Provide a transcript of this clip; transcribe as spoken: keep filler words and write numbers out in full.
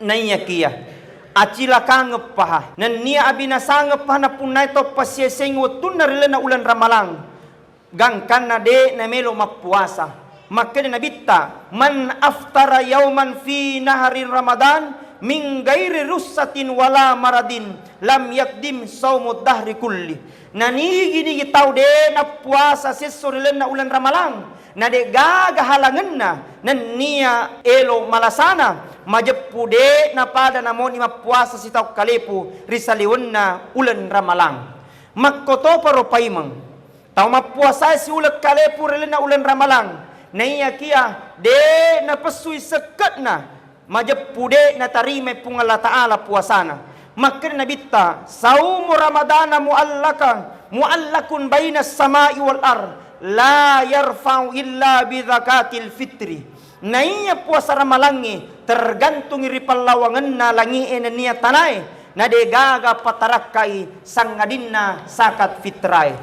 Naiyakiya acilakangeppaha nenniya abinasangeppaha napunnai tau passiesengngi wettunna ri lalenna uleng Ramalang, gangkanna de' namelo mappuasa. Makkeda Nabitta, "Man aftara yauman fi nahari Ramadan min gairi russatin wala maradin, lam yakdim saumud dahri kulli." Nanigi-nigi tau de' nappuasa siesso ri lalenna uleng Ramalang, na de' gaga halangenna nenniya elo malasana, majeppu de' napada namoni mappuasa sitaung kalepu ri saliwenna uleng Ramalang. Makkotoparo paimeng tau mappuasae siuleng kalepu ri lalenna uleng Ramalang, naiyakiya de' napessui sekke'na, majeppu de' natarimai Puang Allah Ta'ala puasana. Makkeda Nabitta, "Saumu Ramadana muallakan, muallakun bainas samai wal ar, la yarfa'u illa bi zakatil fitri." Naiya puasa Ramalangnge tergantungi ri pallawangenna langi'e nenniya tanae, na de' gaga patarakkai sangadinna zakat fitrae.